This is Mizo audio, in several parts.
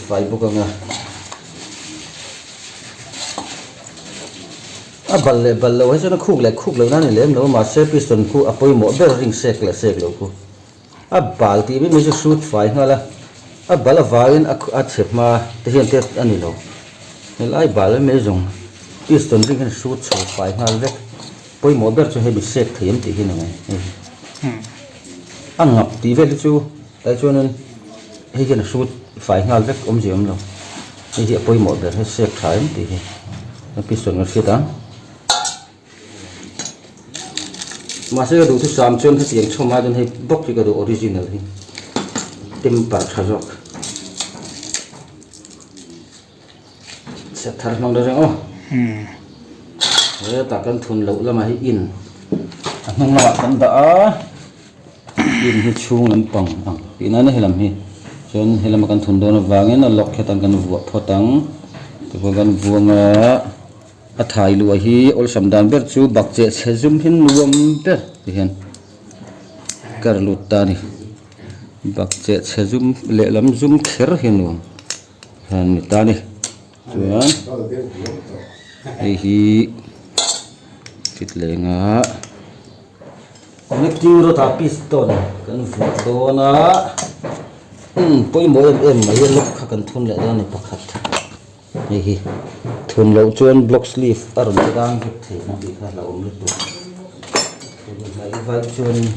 fai bawk ang a. A bal leh bal loh hi chuan a khuk leh khuk loh nan a ni lem lo a, mahse piston khu a pawimawh ber ring sek leh sek loh khu. A bal tih mai mai chu hrut fai nghal a, a bal avangin a a chhe hma te hian te a ni lo. Helai bal mai mai zawng piston ring hian hrut chho fai nghal vek. Pawimawh ber chu hemi sek thei em tih hi a ni mai hei hi. A ngap tih vel hi chu tlai chuanin hei hian a hrut fai nghal vek awmzia awm lo. Hei hi a pawimawh ber hei sek tha em tih hi a piston kan hriat ang. Mahse ka duh thusam chuan hetiang chhawm ai chuan hei bawk hi ka duh original hi temper tha zawk. Chhiat thar hmang deuh reng aw. Hetah kan thun loh lamah hi in a hnung lamah kan dah a in hi chhung lampang ang tih nana helam hi chuan helama kan thun dawn avangin a lock hian kan vuah phawt ang tichuan kan vuang a a thai luah hi awlsam dan ber chu bakcheh chhe zum hi nuam ber ti hian kar lut ta a ni bakcheh chhe zum lehlam zum kher hi nuam. Hian ni ta a ni chuan hei hi thuthleng a connecting rod ah piston kan vuah dawn a umm pawimawh em em mai a lock kha kan thun leh dawn a ni pakhat hei hi thun loh chuan block sleeve a rawn ti dang vek thei ang tih kha a hlauhawm lutuk hnaih vaih chuanin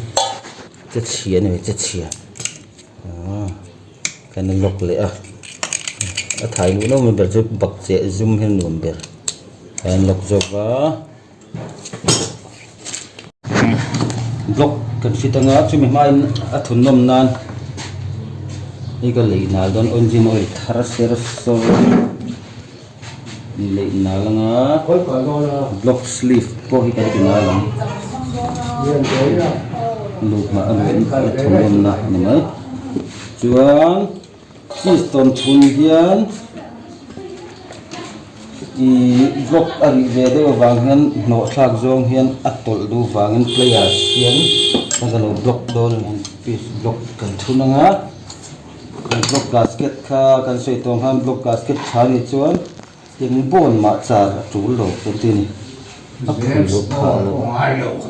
che chhia a ni mai che chhia aaa. Kan la lawk leh a, a thai luh nauh mai ber chu bak cheh zum hian nuam ber a en lawk zawk a block kan fit anga chumi hmain a thunawm nan hei ka lei nal dawn engine oil thar ser sawr lei nal anga block sleeve pawh hi kan ti nal ang luhmah a thunawm na a ni mai. Chuan piston chhun hian ih block a rih ve deuh avang hian hnawh thlak zawng hian a tawlh duh vangin players hian a ka lo block dawn a ni pis block kan thun ang a kan block gasket kha kan sawi tawh ang khan block gasket tha anih chuan eng bawn mah char a tul lo kan ti a ni a phui loh phah loh.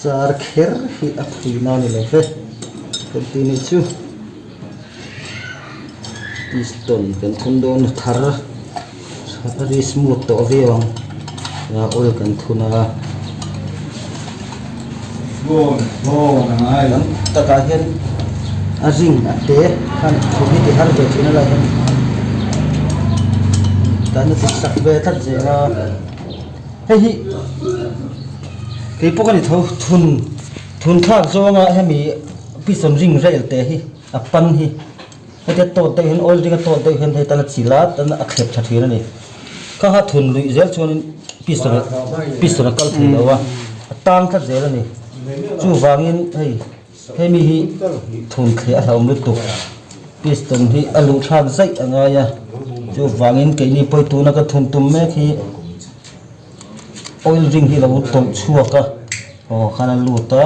Char kher hi a phui na ni lo ve kan tih nih chu piston kan thun dawn a thar a ri smooth tawh viau ang a oil kan thun a lam takah hian a ring a te khan thun hi ti har ve thin a lai hian tan a ti sak ve tlat zel a. Hei hi kei pawh ka ni tho thun thun thlak zawnga hemi piston ring rail te hi a pan hi hetia tawt deuh hian oil ring a tawt deuh hian hei tan a chi la tan a thlep tha thin a ni kha kha thun luih zel chuanin piston piston a kal thei lo a a tang tlat zel a ni chuvangin hei hemi hi thun thleh a hlauhawm lutuk piston hi a luh thlak zaih a ngai a chuvangin keini pawi tuna ka thun tum mek hi oil ring hi lo tawlh chhuak a aw khan a lut a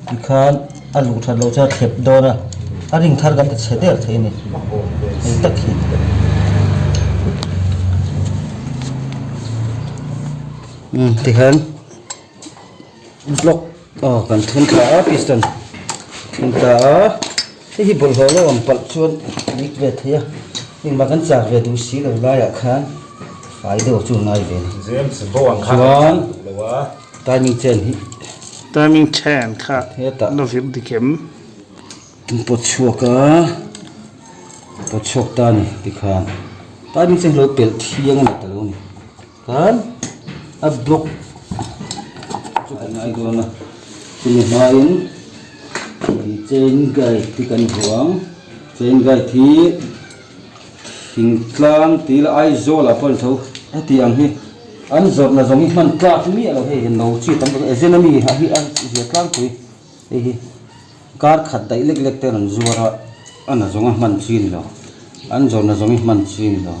tikhan a luh that loh chuan a thlep dawn a a ring thar kan ti chhe der thei a ni hei tak hi. Umm tikhan block aw kan thun thla a piston thun thla a hei hi bawlhhlawh lo ang palh chuan dik ve thei a engmah kan chak ve duh si lo laiah khan fai deuh chu a ngai ve a ni James Bond kha chuan timing chain hi timing chain kha hetah la vir dik em an pawt chhuak a pawt chhuak ta a ni tikhan timing chain hi lo pelh thiang a ni ta lo a ni. Khan a block chu kan ngai dawn a chumi hmain chain guide hi kan hmu ang chain guide hi thingtlang tih ila Aizawl ah pawh a ni tho heti ang hi an zawrhna zawng hi hman tlak miah lo hei hi no chi tam tak agent ami a hi a zia tlangpui hei hi kar khat daih lek lek te rawn zuar a a na zawnga hman chi a ni lo an zawrhna zawng hi hman chi a ni lo.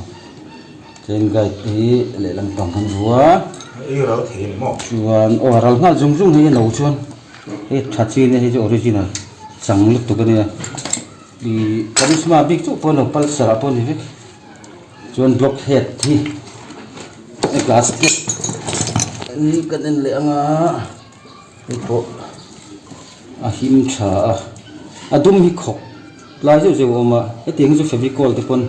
Chain guide hi lehlam pang kan hmu a chuan aw a ral nghal zung zung hei a lo chuan hei tha chi ania hei chu original chang lutuk ania Ih Karizma bik chauh pawh a ni lo Pulsar ah pawh a ni vek chuan block head hi gasket hi kan en leh ang a hei pawh a him tha a a dum hi khawk lai zeuh zeuh a awm a hetiang hi chu fevicol te pawn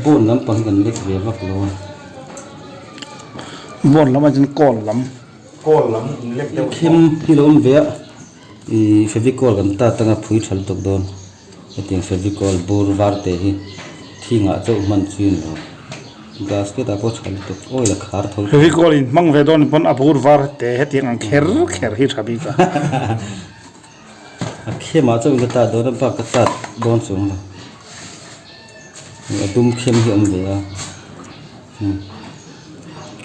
bond lampang hi kan lek ve vak lo a. Bond lam ah chuan kawl lam. Kawl lam in lek deuh Khem hi lo awm ve a. Ihh fevicol kan tat anga phui tha lutuk dawn hetiang fevicol bur var te hi thingah chauh hman chi a ni lo gasket ah pawh tha lutuk oil a khar tho Fevicol in hmang ve dawn pawn a bur var te hetiang ang kher kher hi tha bik a. A khemah chauh in ka tat dawn a bak ka tat dawn chuang lo a dum khem hi a awm ve a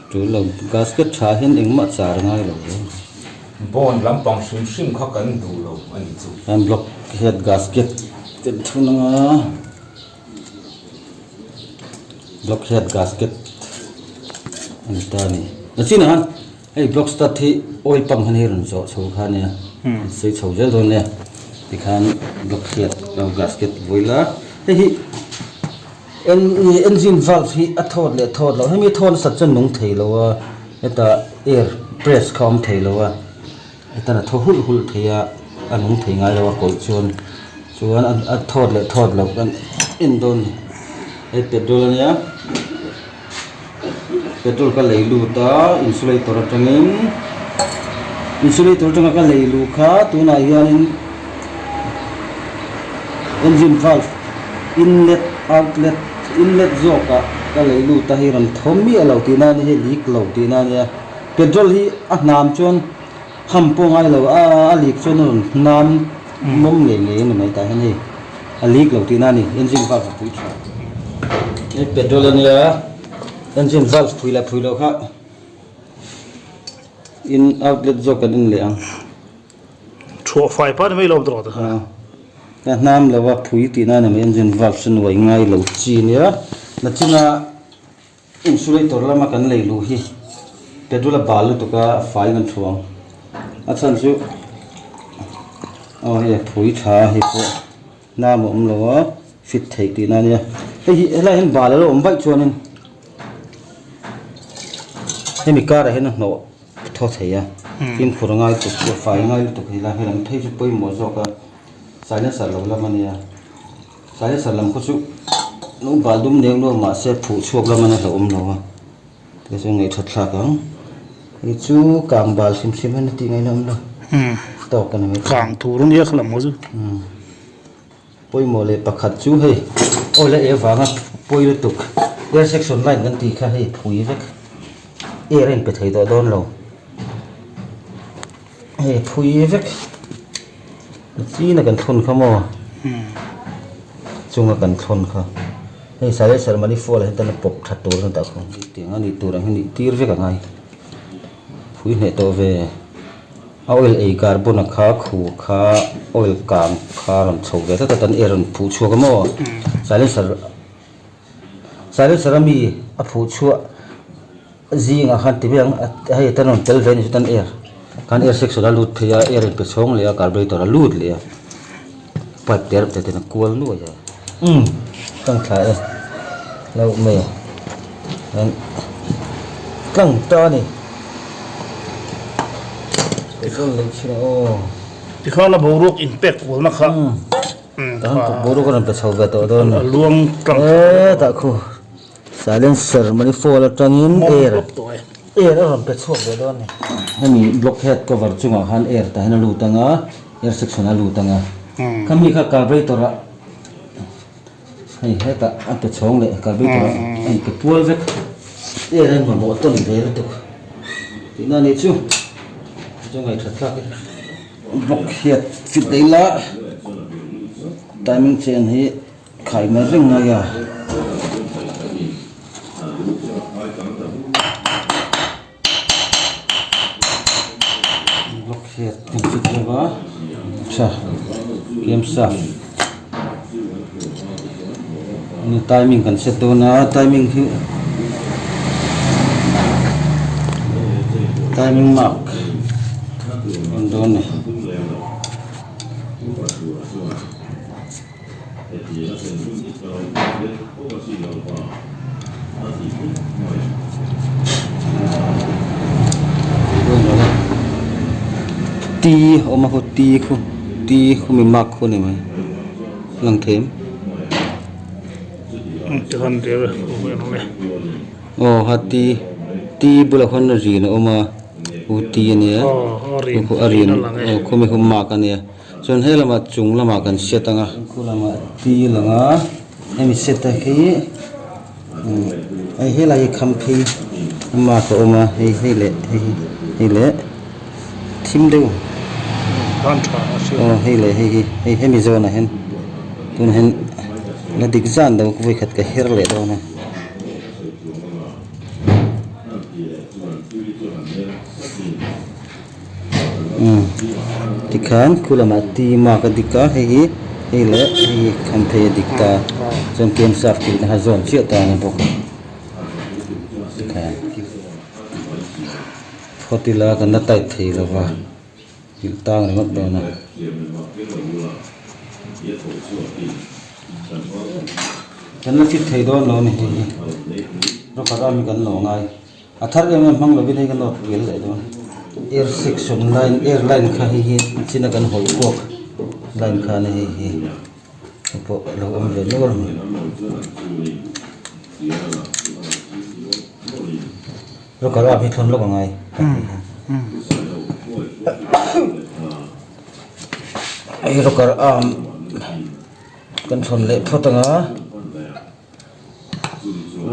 Tul lo gasket tha hian engmah char ngai lo ve. Bond lampang hrim hrim kha kan duh lo a ni chu. Hian block head gasket kan thun anga block head gasket a ni ta a ni. Nachinah khan hei block stud hi oil pump khan hei rawn zawh chho kha a nia an sawi chho zel dawn nia tikhan block head gasket vawi la hei hi. Engine valve hi a thawt leh thawt loh hemi thawn sat chuan nung thei lo a hetah air press kha a awm thei lo a hetan a thaw hulh hulh thei a a nung thei ngai lo a kawih chuan chuan a thawt leh thawt loh kan en dawn a ni hei petrol a nia petrol ka lei lut a insulator atangin insulator atanga ka lei luh kha tunah hianin engine valve inlet outlet inlet zawkah ka lei lut a hei rawn thaw miah lo tihna a ni hei leak lo tihna a nia petrol hi a hnam chuan ham pawh ngai lo a a leak chuan a rawn hnam mawm ngei ngei a ni mai tah hian hei a leak lo tihna a ni engine valve a pui tha hei petrol a nia engine valve phui leh phui loh kha in outlet zawk kan en leh ang. Thuah fai pah ni mai lo tawh te kha. A hnam lo a phui tihna a ni mai engine valve chu nuai ngai lo chi a nia nachina insulator lama kan lei luh hi petrol a bal lutuk a fai kan thuang a chhan chu aw hei a phui tha a hei pawh hnam a awm lo a fit theih tihna a nia hei hi helaiah hian bal a lo awm vaih chuanin hemi karah hian a hnawh. thaw thei a fimkhur a ngai lutuk chu a fai ngai lutuk hei la helam phei chu pawimawh zawk a silencer lo lam a nia silencer lam khaw chu lo bal dum neng luam mahse phuh chhuak lam a na hlauhawm lo a te chu ngaihthat thlak ang hei chu kang bal hrim hrim hian a tih ngaihna awm lo tawk a ni mai kang tur a nia khalam khaw chu. Pawimawh leh pakhat chu hei aw la e vanga pawi lutuk air section line kan tih kha hei phui vek air a inpe thei tawh dawn lo hei phui vek china kan thlun kha maw chunga kan thlun kha hei silencer manifold ah hian tan a pawp that tur a ni tah khaw tiang a nih tur ang hi nih tir vek a ngai phui hneh tawh ve. A oil ei carbon a kha khu kha oil kang kha rawn chho ve tlat a tan air rawn phuh chhuak a maw silencer silencer a mi a phuh chhuah zingah khan ti mai ang hei tan rawn tel ve a ni chu tan air khan air section a lut phei a air in pe chhawng leh a carburetor a lut leh a pipe te reuh te ten a kual nuai a umm tlang thla e hlauh mai a chuan tlang ta a ni. Petrol lei chhin a aw. Tikhan a boruak in pek kualna kha. Tahan boruak a rawn pe chho ve tawh dawn a ni. A luang tlang thla. E tah khu silencer manifold atangin air air a rawn pe chhuak ve dawn a ni. Hemi block head cover chungah khan air tah hian a lut ang a, air section a lut ang a. Khami kha carburetor ah hei hetah a pe chhawng leh carburetor ah a inpe pual vek air a inmamawh tawn ve lutuk tihna a nih chu chu ngaihṭhat thlak e block hiat fit daih ila timing chain hi khai mai reng mai a. Block hiat kan fit deuh a tha camshaft ni timing kan set dawn a timing hi timing mark a awm dawn a ni. T a awm a khu T khu T khu mi mark khu a ni mai lang thei em. Aw ha T T bulah khuan rin a awm a u T a nia khu a rin aw khumi khu mark a nia. Chuan he lamah chung lamah kan set ang a. Khu lamah ti lang a, hemi set a hi hei helai hi kham phei mark a awm a, hei hei leh hei hi hei leh thim deuh aw hei leh hei hi hei hemi zawnah hian tunah hian la dik zan lo vawikhat ka her leh dawn a. Tikhan khu lamah T mark a dik a hei hi hei leh hei hi kham phei a dik ta chuan kem saf tih na kha zawn chiah ta a ni bawk tikhan phawt ila kan la tight thei lo va kilh tang ringawt dawn a. Kan la fit thei dawn lo a ni hei hi rawkhat ami kan lo ngai. A thar em em hmang lovin hei ka note vel leh dawn. Air section line air line kha hei hi china kan hawlh kuak line kha a ni hei hi hei pawh a lo awm ve nual a ni. Rocker arm hi thlawn lawk a ngai hei rocker arm kan thlawn leh phawt ang a.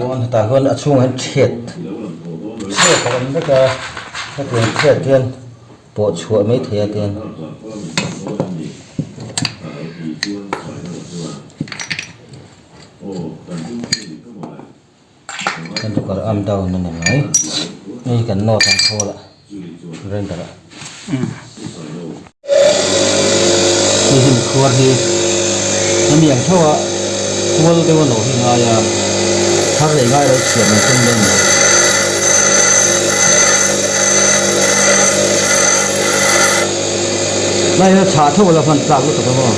Chuan hetah hian a chhungah hian thread thread a awm vek a hetiang thread hian pawh chhuah mai thei a tiang kan tukar up down a ni mai hei kan note ang khawl ah grinder ah. Hei hi mikhuar hi hemi ang theuh a kual deuh a lo hi ngai a thar leh ngai lo chhiar mai tum dawn lo. Lai hian chhah theuh a lo hman tlak lutuk a maw.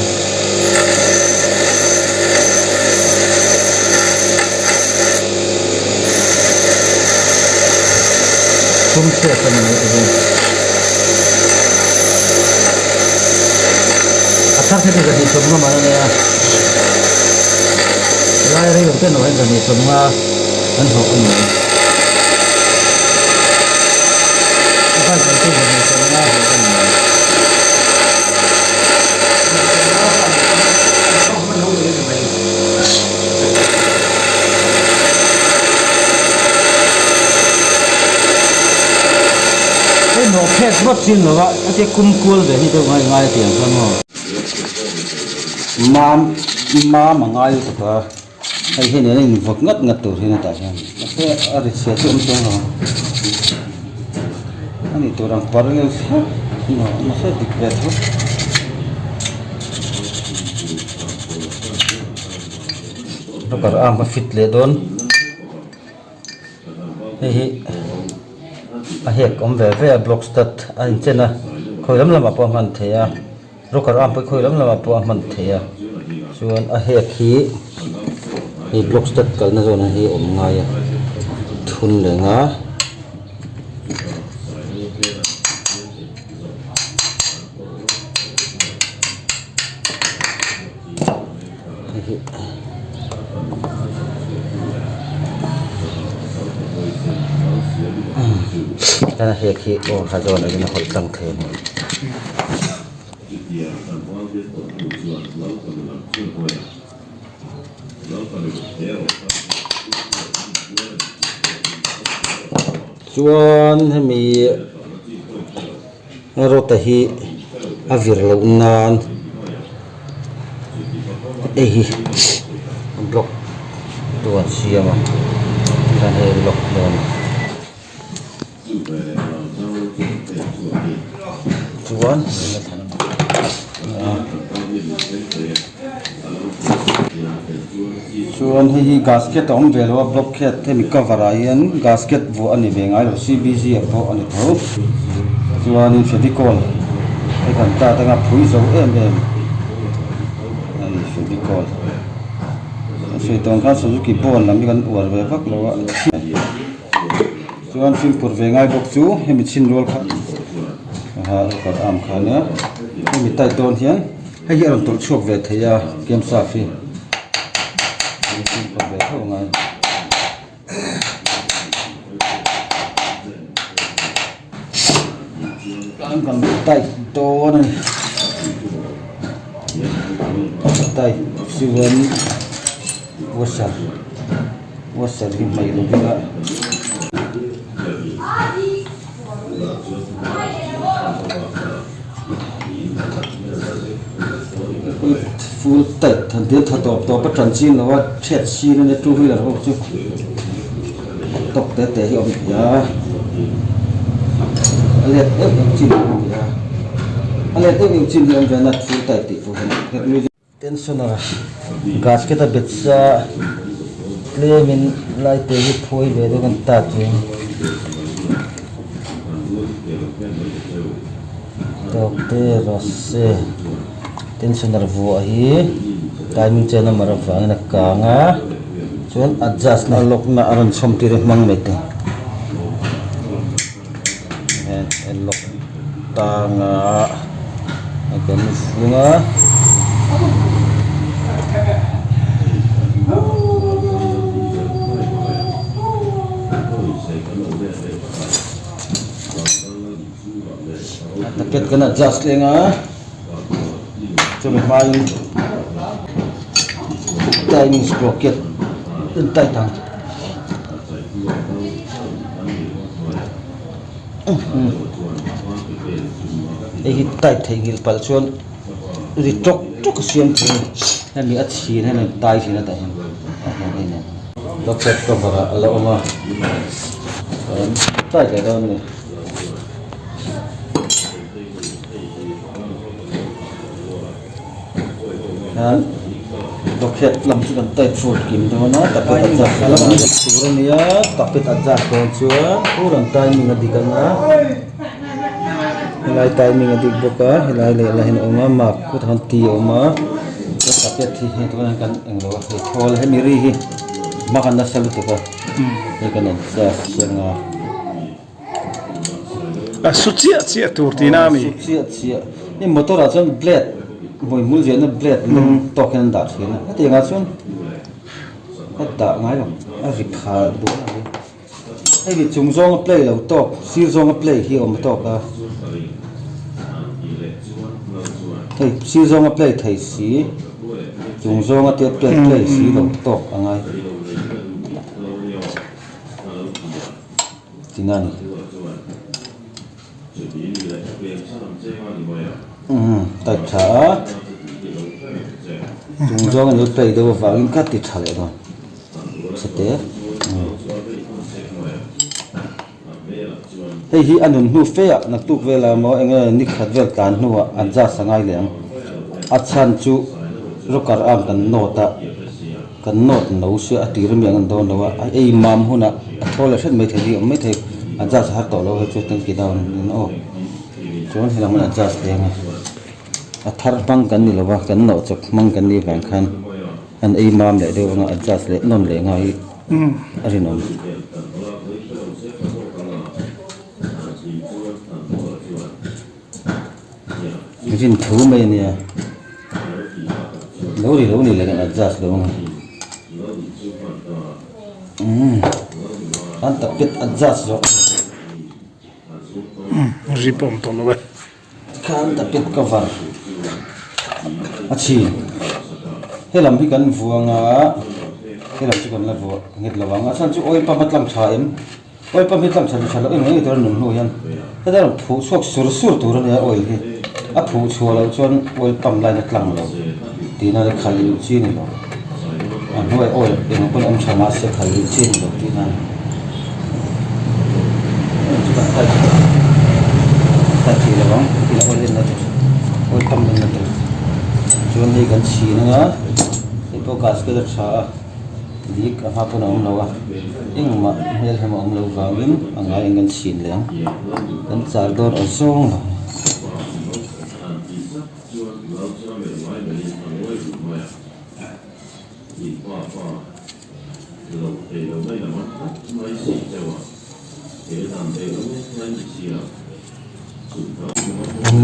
Tum chhiat a ni mai te hi. A thar kha chu zahnih sawmnga man a nia. Lai rei lo te no hian zahnih sawmnga an hlawh a ni mai. A bike nei chu zahnih sawmnga hlawh a ni mai. Hei hnawh phet vawt chin lo va a tia kum kual ve hi deuh ngai ngai a tiang chuan maw mam mam a ngai lutuk a hei hi nen a invawt ngat ngat tur hian a tah hian mahse a ri chhia chu a awm chuang lo a nih tur ang parallel thlap mahse dik ve tho. Rocker arm a fit leh dawn hei hi a hek awm ve ve a block stud a inchen a khawi lam lamah pawh a hman theih a rocker arm pawh hi khawi lam lamah pawh a hman theih a chuan a hek hi hei block stud kalna zawnah hi a awm ngai a thun leh a. Chuan a hek hi aw ha zawn angin a hawlh tlang thei a ni. Chuan hemi Rawta hi a vir loh nan hei hi block tu an siam a chuan hei lock dawn chuan chuan hei hi gasket a awm ve lo a block hian hemi cover ah hian gasket vuah a ni ve ngai lo C B G ah pawh a ni tho chuanin fevicol hei kan tat anga phui zo em em a ni fevicol. Sawi tawng khan Suzuki bawn lam hi kan uar ve vak lo a. Chuan fimkhur ve ngai bawk chu hemi chhin rual kha aha rocker arm kha ania hemi tight dawn hian hei hi a rawn tawlh chhuak ve thei a camshaft hi fimkhur ve tho angai. Kan tight dawn a ni tight chuan washer washer hi hmaih lo ila full tight han tia tha tawp tawp a tan chin lo a chhiat sin a nia two wheeler ho chu tawk te te hi a awm thei a a let deuh deuh chin hi a awm thei a a let deuh deuh chin hi a awm ve a full tight tih pawh hian Tensioner gasket a bet sa tlemin lai te hi phawi ve deuh an ta chuan tawk te rawh se tensioner vuah hi timing chain a mar avangin a kang a chuan adjust na lock na a rawn chhawm tir a hmang mai te lock tang a a kan fung a. Taket kan adjust leng a chumi hmain timing sprocket in tight ang. Hei hi tight theihnghilh palh chuan ri tawk tawk a siam thei a ni hemi a chhin hian a tai thin a tah hian tah hian a inang bucket cover ah a la awm a chuan tight leh dawn a ni. Hian bucket lam chu kan tight full kim dawn a bucket adjust a lam tur a nia bucket adjust dawn chuan pur ang timing a dik ang a helai timing a dik bawk a helai lehlah hian a awm a mark khutah khan t a awm a chuan bucket hi hei tunah hian kan englo a hei thawl hemi ri hi hma kan nasa lutuk a hei kan adjust ang a. A su chiah chiah tur tihna a mi? Su chiah chiah. Hei motor ah chuan blade hmui hmul ziahna blade lum tawk hian an dah thin a. Hetiang ah chuan ka dah ngai lo. A ri pha duh a ni. Hei hi chung zawnga play lo tawk, sir zawnga play hi a awm tawk a. Hei sir zawnga play thei si, chung zawnga te play play si lo tawk a ngai. Tina ni. Umm type tha a. Chung zawng an lo play deuh avangin ka ti tha leh dawn. Chhete. Hei hi a nun hnu fe ah naktuk velah maw eng nge ni khat vel tlan hnuah adjust a ngai leh ang. A chhan chu rocker arm kan nawt a. Kan nawt no sia a tir amiang an dawn lo a, a ei mam hunah a thaw leh hret maithei hi a awm maithei, adjust a har tawh lo hei chu tanki down in aw chuan helam an adjust leng a, a thar hmang kan ni lo a, kan nawh chawp hmang kan nih vang khan an ei mam leh deuh anga adjust leh nawn leh ngai hi a rinawm. Rin thu mai a nia lo ri lo ni leh kan adjust lo ang umm an tapet adjust zawk ri pawh awm tawh lo e khan tapet cover a chhin helam hi kan vuang a helam chu kan la vuah nghet lo ang a chhan chu oil pump a tlang tha em. Oil pump hi tlang tha tha loh em ngei tur a nun hnu hian heta rawn phuh chhuak sur sur tur a nia oil hi a phuh chhuah loh chuan oil pump line a tlang lo tihna a khalh luh chi a ni lo a hnuaiah oil eng pawn awm tha mahse khalh luh chi a ni lo tihna a ni tight thei lo ang oil en na tur oil pump en na tur chuan hei kan chhin anga hei pawh gasket a tha a. Dik a hma pawn a awm lo a, engmah hmel hem a awm lo vangin a ngai ang kan chhin leh ang, kan char dawn aw zawng lo.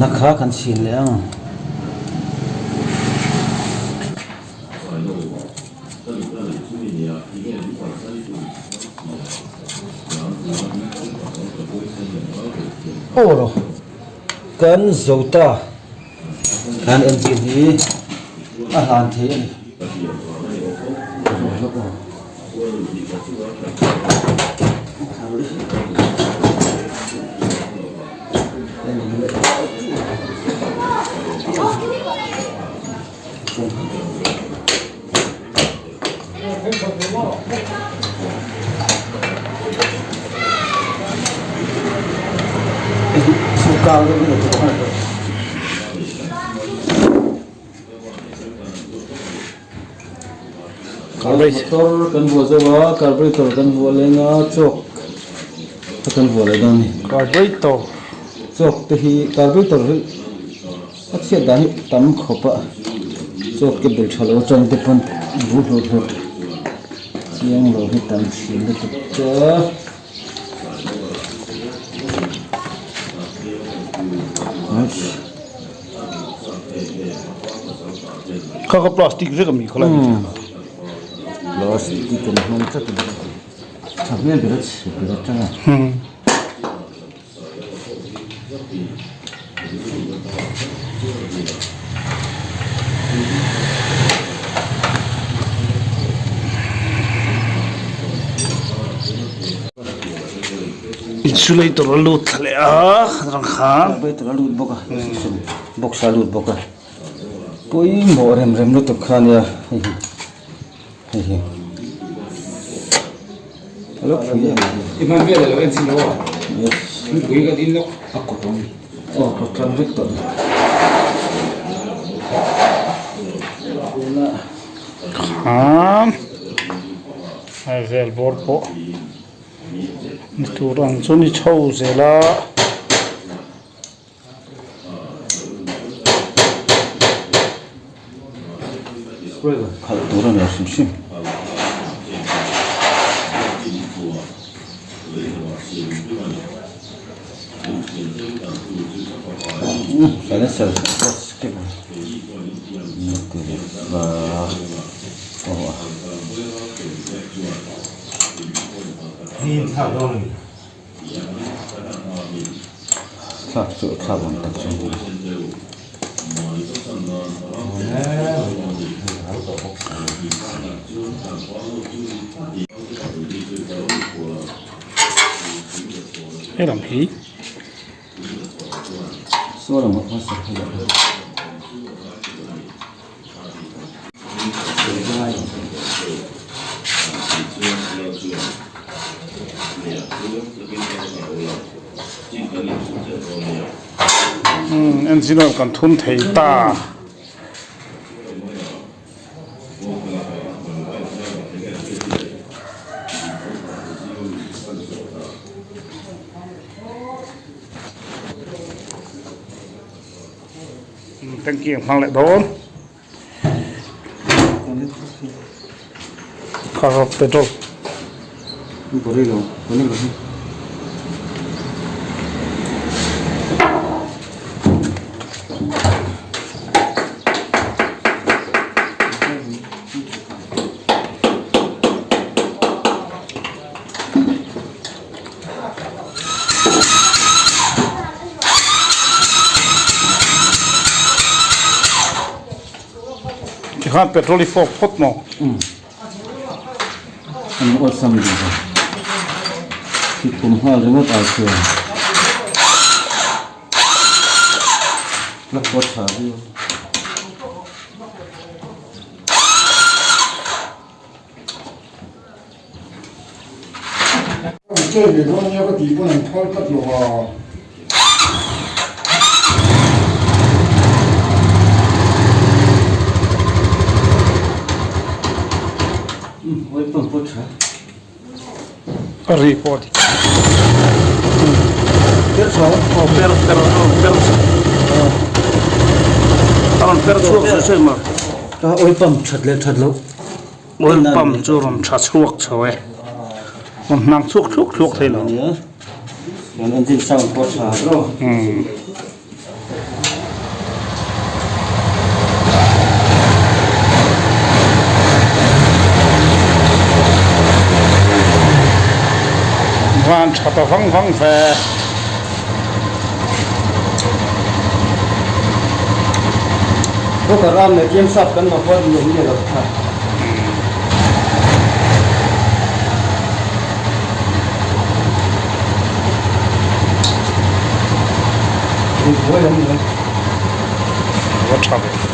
Na kha kan chhin leh ang. Aw rawh kan zo ta kan engine hi a hlan thei a ni. Motor kan vuah zo a carburetor kan vuah leng a chalk te kan vuah leh dawn a ni. Carburetor chalk te hi carburetor hi a chhiat dan hi tam khawp a chalk te bel tha lo atang te pawn bu hlawt hlawt chiang lo hi tam thin lutuk a. Kha kha plastic vek a mi khawlai mi kha. Plastic an hmang tlat a ni. Tha hmel ber a chhe ber atang a. Insulator a lut thla leh a rang kha. Carburetor a lut bawk a box a lut bawk a pawimawh rem rem lutuk kha ania hei hi hei hi a lo phui em i hman vel alo en chin lo a yes nupui ka din lawk a kawt awm aw kawt tlang vek tawh tuna khan a vel bawr pawh ni tur ang chu ni chho zel a. Khalh tur a ni hrim hrim. Silencer Thlak chu a thlak ang tak chu a ni. He lam hi. Saw lamah khan sakhi a awm. Engine oil kan thun thei ta. Tanki ang hmang leh dawn. Kha petrol. Tikhan petrol i fawk phawt maw? An awlsam deuh a, thil kum nghal ringawt ai chuan la pawt tha viau. A ri pawh a dik. Aw per per a rawn per a rawn per chhuak zui zui mai. Ka oil pump that leh that loh. Oil pump chu rawn tha chhuak chho e. Rawn hnang chhuak thuak thuak thei lo. Chuan engine sound pawh tha ro. Van tha ta vang vang ve. Booker ram leh tlem sap kan lo huat ni ang nge lo tha. Va tha ve.